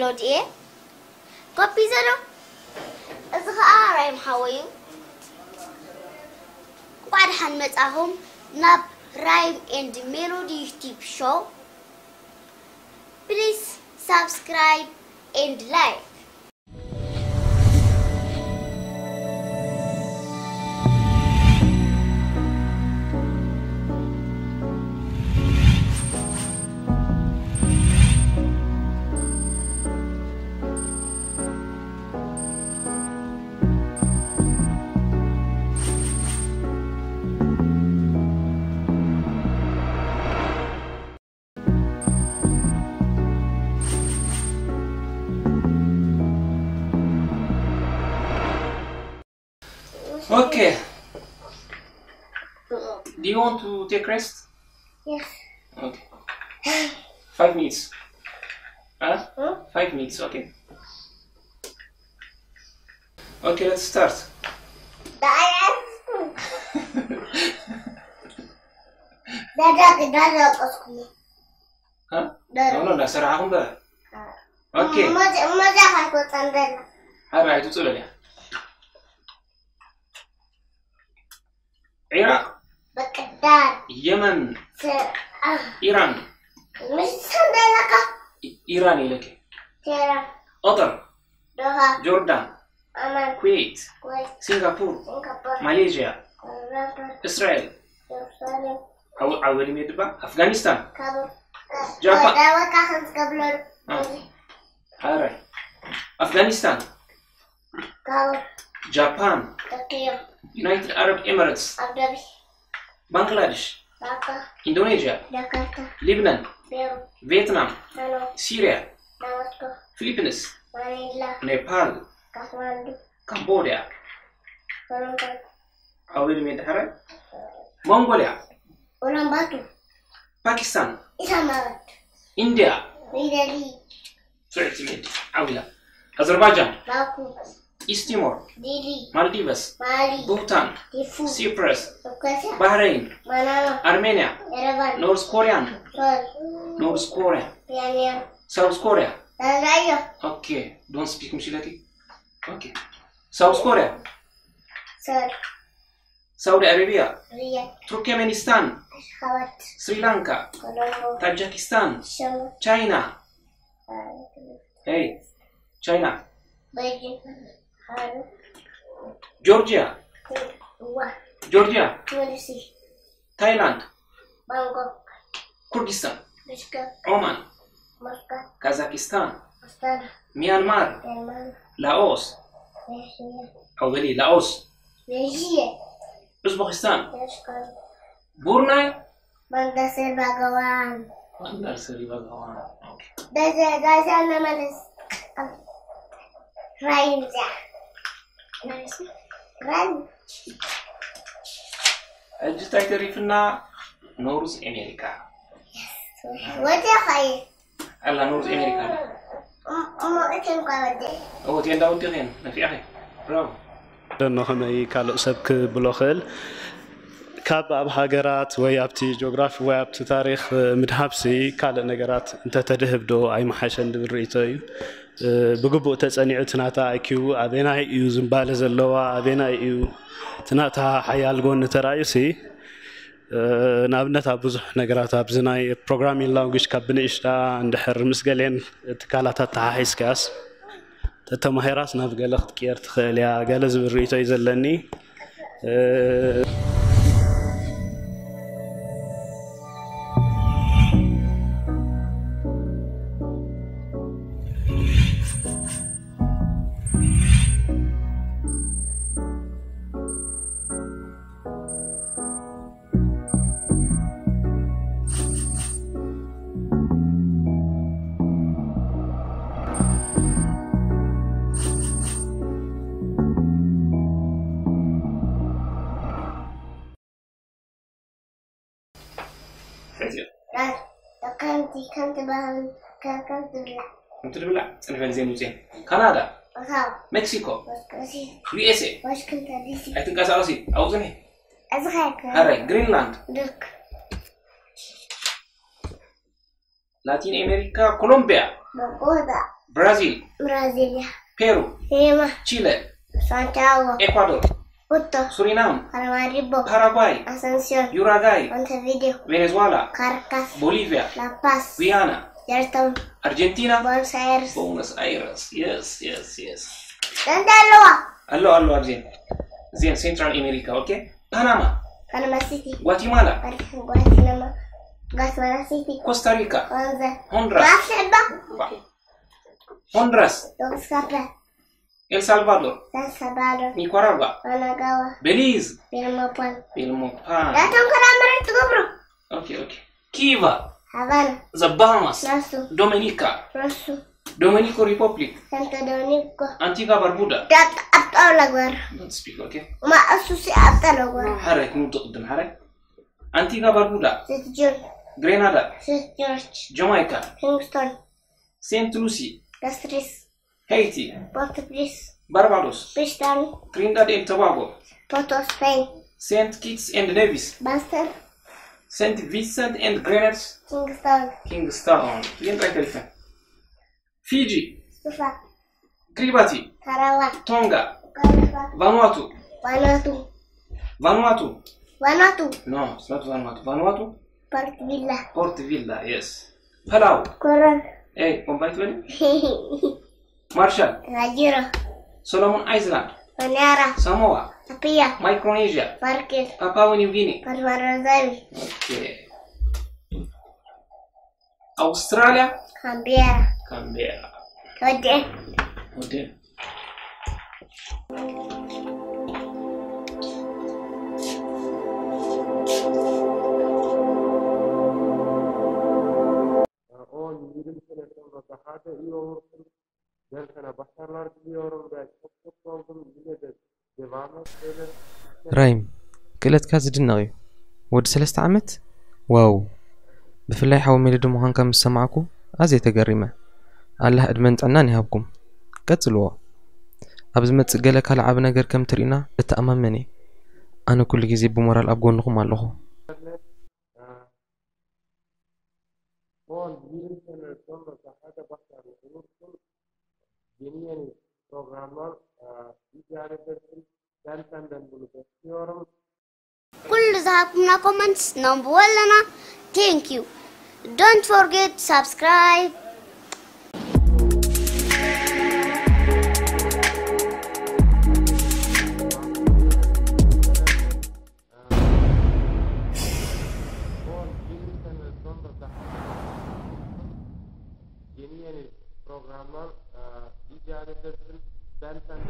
ዶድኤ ኮፒ ዘሎ። እዚ ኸዓ ራይም ሓወዩ። እንኳዕ ደሓን መጻኹም ናብ ራይም ኤንድ ሜሎዲ ዩቲዩብ ሾው። Please subscribe and like. Okay. Do you want to take rest? Yes. Okay. Five minutes. Huh? Huh? Five minutes, okay. Okay, let's start. ዳዳ ዳዳ ቀስኩሞ Huh? ዳዳ No, no, እንዳሰራሕኹም በረ። Okay. መዛ መዛ ካትወፀን ደላ ሓራይ ትፅበል እያ። ዒራቕ፣ በቅዳድ፣ የመን፣ ኢራን። ምስ ሰንደለካ ኢራን ኢለኪ። ቴራ፣ ቀጠር፣ ዶሃ፣ ጆርዳን፣ ኣማን፣ ኩዌት፣ ኩዌት፣ ሲንጋፖር፣ ሲንጋፖር፣ ማሌዥያ፣ ኩላምፖር፣ እስራኤል፣ ጀሩሳሌም፣ ዓው- ዓወሊ ሜድባ፣ ኣፍጋኒስታን፣ ካቡል፣ ጃፓን። ዳወካ ከም ዝገብረሉ። አ፣ ሓራይ፣ ኣፍጋኒስታን፣ ካቡል፣ ጃፓን፣ ቶኪዮ፣ ዩናይትድ ኣረብ ኤምሬትስ፣ ኣቡዳቢ፣ ባንግላዴሽ፣ ዳካ፣ ኢንዶኔዥያ፣ ጃካርታ፣ ሊብነን፣ ቤሩት፣ ቪየትናም፣ ሃኖይ፣ ሲርያ፣ ዳማስኮ፣ ፊሊፒንስ፣ ማኒላ፣ ኔፓል፣ ካትማንዱ፣ ካምቦድያ፣ ኮሎምቦ፣ ዓውሊ ሜዳ ሓራይ፣ ሞንጎልያ፣ ኡላንባቱ፣ ፓኪስታን፣ ኢስላማባድ፣ ኢንድያ፣ ኒው ዴሊ፣ ስዑዲ ሜዳ ዓዊላ፣ ኣዘርባይጃን፣ ባኩ፣ ኢስት ቲሞር፣ ዲሊ፣ ማልዲቨስ፣ ማሊ፣ ቡታን፣ ቲፉ፣ ሲፕረስ፣ ኢትዮጵያ፣ ባህረይን፣ ማናማ፣ ኣርሜንያ፣ የረቫን፣ ኖርዝ ኮሪያን፣ ሶል፣ ኖርዝ ኮሪያ፣ ፒዮንግያንግ፣ ሳውዝ ኮሪያ። ዛዛዮ፣ Okay, don't speak ምሽ ኢለኪ። Okay. ሳውዝ ኮሪያ፣ ሶል፣ ሳውዲ ኣረቢያ፣ ሪያድ፣ ቱርክሜኒስታን፣ ኣሽኻባት፣ ስሪላንካ፣ ኮሎምቦ፣ ታጃኪስታን፣ ሸሞ፣ ቻይና፣ ሄይ፣ ቻይና፣ ቤጂንግ፣ ሃኖይ፣ ጆርጂያ፣ ዋ፣ ጆርጂያ፣ ትቢሊሲ፣ ታይላንድ፣ ባንኮክ፣ ኩርዲስታን፣ ብሽከክ፣ ኦማን፣ ሞስኮ፣ ካዛኪስታን፣ ኣስታና፣ ሚያንማር፣ ጀርመን፣ ላኦስ፣ ሩሲያ፣ ኣውበሊ ላኦስ፣ ሩሲያ፣ ኡዝበኪስታን፣ ሞስኮ፣ ቡርናይ፣ ባንዳሰር ባገዋን። ባንዳሰር ባገዋን። ኦኬ። ዳዛ ዳዛ ነመለስ ራይንዛ ራን ሕጂ እንታይ ተሪፍና? ኖርዝ ኣሜሪካ። ወደ ኸይ ኣላ ኖርዝ ኣሜሪካ። እሞ እተን ኳ ወደ እዎ ቴንዳ ወዲኸን ነፊዕኸ። ብራቮ። ደኖ ከመይ ካልእ ሰብ ክብሎ ክእል? ካብ ኣብ ሃገራት ወይ ኣብቲ ጂኦግራፊ ወይ ኣብቲ ታሪኽ ምድሃብሲ ካልእ ነገራት እንተተድህብ ዶ ኣይመሓሸን ዝብል ርእይቶ እዩ። ብግቡእ ተጸኒዑ እቲ ናታ ኣይኪው ኣበናይ እዩ ዝምባለ ዘለዋ፣ ኣበናይ እዩ እቲ ናታ ሓያል ጎኒ ተራእዩሲ፣ ንኣብነት ኣብ ብዙሕ ነገራት ኣብዚ ናይ ፕሮግራሚንግ ላንጉጅ ካብ ብንእሽታ እንድሕር ምስ ገሌን ትካላት ኣተሓሒዝካስ ተተማሂራስ ናብ ገለ ክትቅየር ትኽእል እያ ገለ ዝብል ርእይቶ እዩ ዘለኒ። ከምቲ ከምቲ ባህል ከም ከምቲ ብላዕ ከምቲ ድብላዕ ጽንሕ በል ዜን ውጽኤን ካናዳ፣ ሜክሲኮ፣ ዩኤስኤ፣ ዋሽንግተን ዲሲ፣ ኣይትንቀሳቐሲ ኣብኡ ጽንሒ። እዚ ኸ ሃራይ ግሪንላንድ፣ ድርክ ላቲን ኣሜሪካ፣ ኮሎምቢያ፣ ቦጎታ፣ ብራዚል፣ ብራዚልያ፣ ፔሩ፣ ሊማ፣ ቺለ፣ ሳንቲያጎ፣ ኤኳዶር፣ ቁቶ፣ ሱሪናም፣ ፓራማሪቦ፣ ፓራጓይ፣ ኣሰንሲዮን፣ ዩራጋይ፣ ሞንተቪዲዮ፣ ቬኔዝዋላ፣ ካርካስ፣ ቦሊቪያ፣ ላፓስ፣ ጉያና፣ ጀርተን፣ ኣርጀንቲና፣ ቦኖስ ኣይረስ፣ ቦነስ ኣይረስ። የስ የስ የስ። ደንዳ ኣለዋ። ኣሎ ኣሎ። ኣብዚ ዜን ሴንትራል ኣሜሪካ። ኦኬ። ፓናማ፣ ፓናማ ሲቲ፣ ጓቲማላ፣ ጓቲማላ፣ ጓቲማላ ሲቲ፣ ኮስታሪካ፣ ኮንዘ፣ ሆንድራስ፣ ራስልባ፣ ሆንድራስ፣ ዶክስካፕ፣ ኤልሳልቫዶር፣ ሳልሳባዶ፣ ኒካራጓ፣ ማናጋዋ፣ ቤሊዝ፣ ቤልሞፖል፣ ቤልሞፓን። ዳቶም ከዳመረ ትገብሩ። ኦኬ ኦኬ። ኪቫ፣ ሃቫና፣ ዘባሃማስ፣ ናሱ፣ ዶሜኒካ፣ ሮሱ፣ ዶሜኒኮ ሪፐብሊክ፣ ሰንቶ ዶሚኒጎ፣ ኣንቲጋ ባርቡዳ። ዳት ኣብጣው ለግበር። Don't speak, okay? ማእሱሲ ኣብጣው ለግበር። ሓረ ክንውድቕ ቅድም ሓረ። ኣንቲጋ ባርቡዳ፣ ሴንት ጆርጅ፣ ግሬናዳ፣ ሴንት ጆርጅ፣ ጃማይካ፣ ኪንግስቶን፣ ሴንት ሉሲ፣ ካስትሪስ፣ ሄይቲ፣ ፖርት ፕሪንስ፣ ባርባዶስ፣ ፒሽታን፣ ትሪንዳድ ኤንድ ቶባጎ፣ ፖርቶ ስፔን፣ ሴንት ኪትስ ኤንድ ኔቪስ፣ ባስተር፣ ሴንት ቪንሰንት ኤንድ ግሬናድስ፣ ኪንግስቶን፣ ኪንግስታውን። ይንጣይ ተሪፈ። ፊጂ፣ ሱፋ፣ ክሪባቲ፣ ታራዋ፣ ቶንጋ፣ ካሊፋ፣ ቫኑዋቱ፣ ዋናቱ፣ ቫኑዋቱ፣ ዋናቱ፣ no it's not ቫኑዋቱ፣ ቫኑዋቱ፣ ፖርት ቪላ፣ ፖርት ቪላ። የስ። ፓላው፣ ኮረር፣ ኤይ ቦምባይ ትበል። ማርሻል፣ ናይጄሪያ፣ ሶሎሞን ኣይስላንድ፣ ሆኒያራ፣ ሳሞዋ፣ ኣፒያ፣ ማይክሮኔዥያ፣ ማርኬል፣ ፓፓዋ ኒው ጊኒ። ፓርማራዛዊ፣ ኦኬ። ኣውስትራልያ፣ ካምቢራ፣ ካምቤራ። ተወዲኤ። ወደ ኦን ይብል ስለ ሰብ ሓደ እዩ። ገንሰና ባሻላር ዮሮም ዳይ ኮኮኮም ይለደ ጀባመ ስለ ራይም፣ ክእለትካ ዝድነቕ እዩ። ወዲ ሰለስተ ዓመት? ዋው! ብፍላይ ሓው ሜልዲ ምዃንካ ምስ ሰማዕኩ ኣዝየ ተገሪመ። ኣላህ ዕድመን ጥዕናን ይሃብኩም። ቀጽልዎ። ኣብ ዝመጽእ ገለ ካልእ ዓቢ ነገር ከም ትርእዩና እተኣማመን እየ። ኣነ ኩሉ ግዜ ብሞራል ኣብ ጎንኹም ኣለኹ። ኦን ይብል ስለ ሰብ ሓደ ባሻላር ዮሮም ፕሮግራመር ዲጃሪ ደርሲ ዳንሳን ደንብሉ በስቲዮርም ኩሉ ዝሃብኩምና ኮመንትስ ነንብቦ ኣለና። Thank you. Don't forget subscribe. ፕሮግራመር ዲጃሪ ደርሲ ዳንሳን